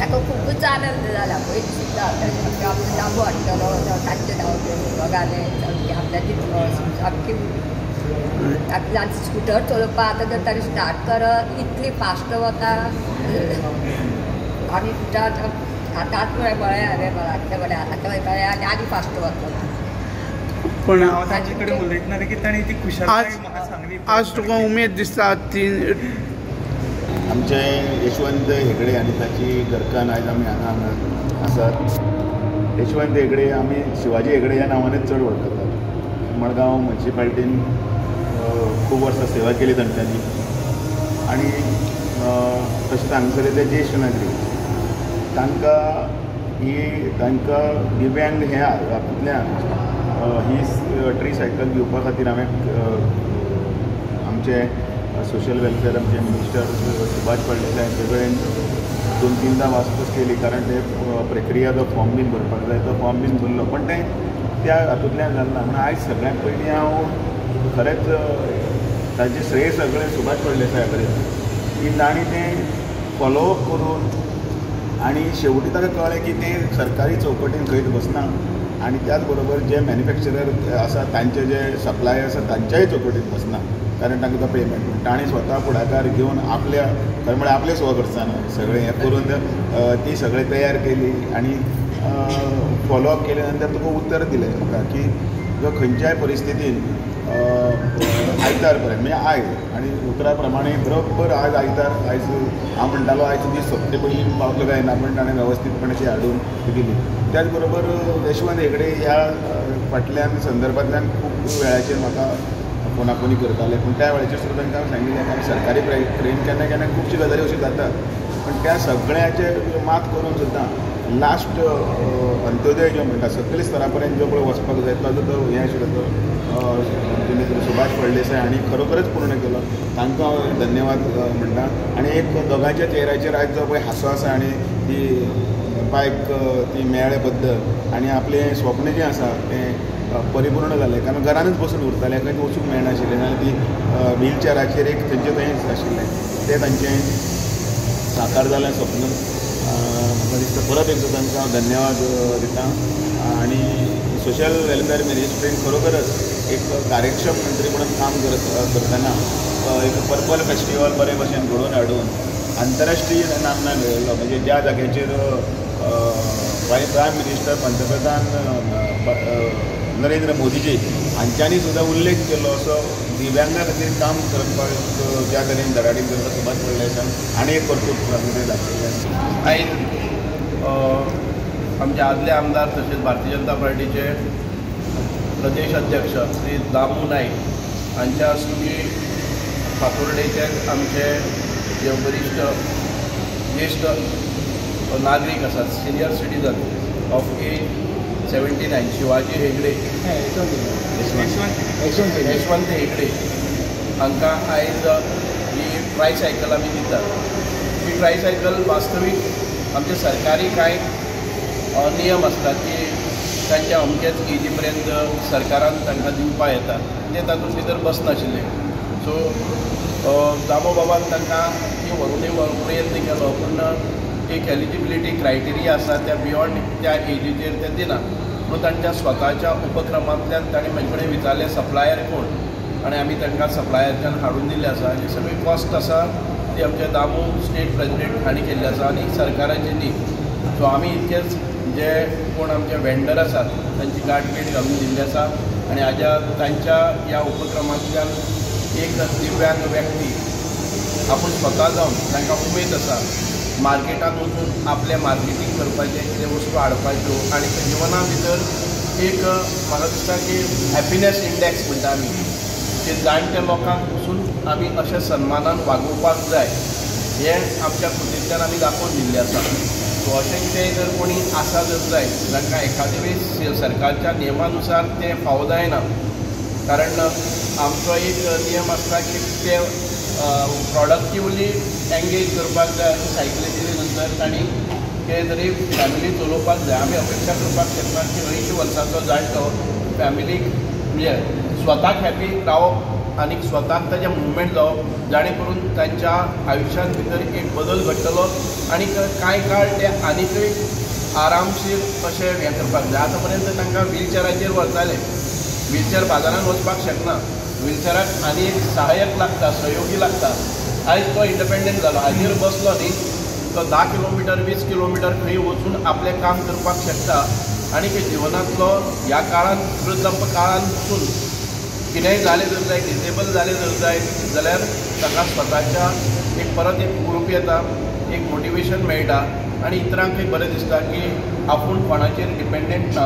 ताका खुबूच आनंद जाला. पयलीं सुद्दां आपलो दाबो हाडटलो तांचें नांव घेवन घालें सामकें आपल्याची सामकी स्कुटर चलोवपा आतां जर ताणें स्टार्ट करत इतली फास्ट वता. आनी आतांच पळय हांवें घरांतलें बरें आतां कळ्ळें आनी आनी फास्ट वतलो. पण हांव तांचे कडेन उलयतना लेगीत तांणी ती खुशालकाय म्हाका सांगली. आज तुका उमेद दिसता ती आमचे यशवंत हेगडे आनी ताची घरकान्न आयज आमी हांगा हांगा आसात. यशवंत हेगडे आमी शिवाजी हेगडे ह्या नांवानच चड वळखतात. मडगांव म्युनिसिपालिटीन खूब वर्सां सेवा केली तांच्यांनी आनी तशेंच हांगासरले ते ज्येश्ठ नागरीक तांकां ही तांकां दिव्यांग हे हातूंतल्यान ही ट्री सायकल घेवपा खातीर हांवें आमचे सोशल वेलफेअर आमचे मिनिस्टर सुभाष फळदेसाय हांचे कडेन 2-3दा वासपूस केली, कारण ते प्रक्रिया जो फॉर्म बीन भरपाक जाय तो फॉर्म बीन भरलो, पण तें त्या हातूंतल्यान जालें ना. म्हणून आयज सगळ्यांत पयलीं हांव खरेंच ताजें श्रेय सगळें सुभाष फळदेसाया कडेन की तांणी तें फॉलोअप करून आनी शेवटी ताका कळ्ळें की तें सरकारी चौकटीन खंयच बसना आनी त्याच बरोबर जे मॅन्युफॅक्चरर आसा तांचे जे सप्लायर आसा तांच्याय चौकटीत बसना, कारण तांकां तो पेमेंट. म्हण ताणें स्वता फुडाकार घेवन आपल्या खरें म्हळ्यार आपल्या स्वखर्चान सगळें हें करून ती सगळें तयार केली आनी फॉलोअप केले नंतर तुका उत्तर दिलें म्हाका की जो खंयच्याय परिस्थितीन आयतार पर्यंत म्हणजे आयज आनी उतरा प्रमाणे बरोबर आज आयतार आयज हांव म्हणटालो आयज दीस सोंपते पयलीं पावतलो काय ना, पण ताणें वेवस्थीतपणे ती हाडून ती दिली. त्याच बरोबर यशवंत हेगडे ह्या फाटल्यान संदर्भांतल्यान खूब वेळाचेर म्हाका फोनाफोनी करताले, पूण त्या वेळाचेर सुद्दां तांकां हांव सांगिल्लें कारण सरकारी प्रक्रियेन केन्ना केन्ना खुबश्यो गजाली अश्यो जातात, पण त्या सगळ्याचेर मात करून सुद्दां लास्ट अंत्योदय जो म्हणटा सकयल स्तरा पर्यंत जो पळय वचपाक जाय ताजो तो हें आशिल्लो तो मित्र सुभाष फळदेसाय हांणी खरोखरच पूर्ण केलो. तांकां हांव धन्यवाद म्हणटा. आनी एक दोगांच्या चेहऱ्याचेर आयज जो पळय हांसो आसा आनी ती बायक ती मेळ्ळे बद्दल आनी आपलें स्वप्न जें आसा तें परिपूर्ण जालें, कारण घरानूच बसून उरतालें, खंयच वचूंक मेळनाशिल्लें, नाल्यार ती व्हीलचॅराचेर एक थंयचे थंयच आशिल्लें, तें तांचें साकार जालें स्वप्न. म्हाका दिसता परत एकदां तांकां हांव धन्यवाद दिता. आनी सोशल वेलफेअर मिनिस्ट्रीन खरोखरच एक कार्यक्षम मंत्री म्हणून काम करतना एक पर्पल फेस्टिवल बरे भशेन घडोवन हाडून आंतरराष्ट्रीय नामना मेळयल्लो, म्हणजे ज्या जाग्याचेर प्रायम मिनिस्टर पंतप्रधान नरेंद्र मोदीजी हांच्यांनी सुद्दां उल्लेख केलो असो दिव्यांगा खातीर काम करपाक ज्या तरेन धडाडीन करता सुभाष फळदेसाय आनी एक कर्तृत्व दाखयलें. आयज आमचे आदले आमदार तशेंच भारतीय जनता पार्टीचे प्रदेश अध्यक्ष श्री दामू नायक हांच्या हस्तुकी फातोर्डेचे आमचे जे वरिश्ठ ज्येश्ठ नागरीक आसात, senior citizen of age 79 Shivaji Hegde Yashwant Hegde हांकां आयज ही ट्रायसायकल आमी दितात. ही ट्रायसायकल वास्तवीक आमचे सरकारी कांय नियम आसतात की तांच्या अमकेच एजी पर्यंत सरकारान तांकां दिवपा येता, ते तातूंत भितर बसनाशिल्ले. सो दामो बाबान तांकां ती व्हरूनय प्रयत्न केलो, पूण एक एलिजिबिलिटी क्रायटेरिया आसा त्या बियोंड त्या एजीचेर ते दिना. म्हणून तांच्या स्वताच्या उपक्रमांतल्यान तांणी म्हजे कडेन विचारलें सप्लायर कोण, आनी आमी तांकां सप्लायरच्यान हाडून दिल्लें आसा. आनी सगळी कॉस्ट आसा ती आमचे दामू स्टेट प्रेजिडेंट हांणी केल्ली आसा आनी सरकाराची न्ही. सो आमी इतकेच जे कोण आमचे वेंडर आसात तांची गांठभेट घालून दिल्ली आसा आनी हाज्या तांच्या ह्या उपक्रमांतल्यान एक दिव्यांग व्यक्ती आपूण स्वता जावन तांकां उमेद आसा मार्केटान वचून आपलें मार्केटींग करपाचें, कितें वस्तू हाडपाच्यो आनी जिवना भितर एक म्हाका दिसता की हॅपिनस इंडेक्स म्हणटा आमी, की जाणट्या लोकांक पसून आमी अशें सन्मानान वागोवपाक जाय हें आमच्या कृतींतल्यान आमी दाखोवन दिल्लें आसा. सो अशें कितेंय जर कोणी आसा जर जायत तांकां एखादे वेळी सरकारच्या नियमानुसार तें फावो जायना, कारण आमचो एक नियम आसता की ते प्रॉडक्टिवली एंगेज करपाक जाय. अशें सायकली दिले नंतर तांणी कितें तरी फॅमिली चलोवपाक जाय. आमी अपेक्षा करपाक शकना की 80 वर्सांचो जाणटो फॅमिलीक म्हणजे स्वताक हॅपी रावप जावप आनी स्वताक ताजें मुवमेंट जावप, जाणे करून तांच्या आयुश्यांत भितर एक बदल घडटलो आनी कांय काळ ते आनीकय आरामशीर कशें हें करपाक जाय. आतां पर्यंत तांकां व्हीलचॅराचेर व्हरताले, व्हीलचॅर बाजारान वचपाक शकना, व्हीलचॅराक आनी एक सहाय्यक लागता, सहयोगी लागता. आयज तो इंडिपेंडंट जालो, हाजेर बसलो न्ही तो 10 किलोमिटर 20 किलोमिटर खंय वचून आपलें काम करपाक शकता आनी जिवनांतलो ह्या काळान वृद्धाप काळान पसून कितेंय जालें जर जाय, डिसेबल जालें जर जाय जाल्यार ताका स्वताच्या एक परत एक ग्रूप येता, एक मोटिवेशन मेळटा आनी इतरांकय बरें दिसता की आपूण कोणाचेर डिपेंडंट ना.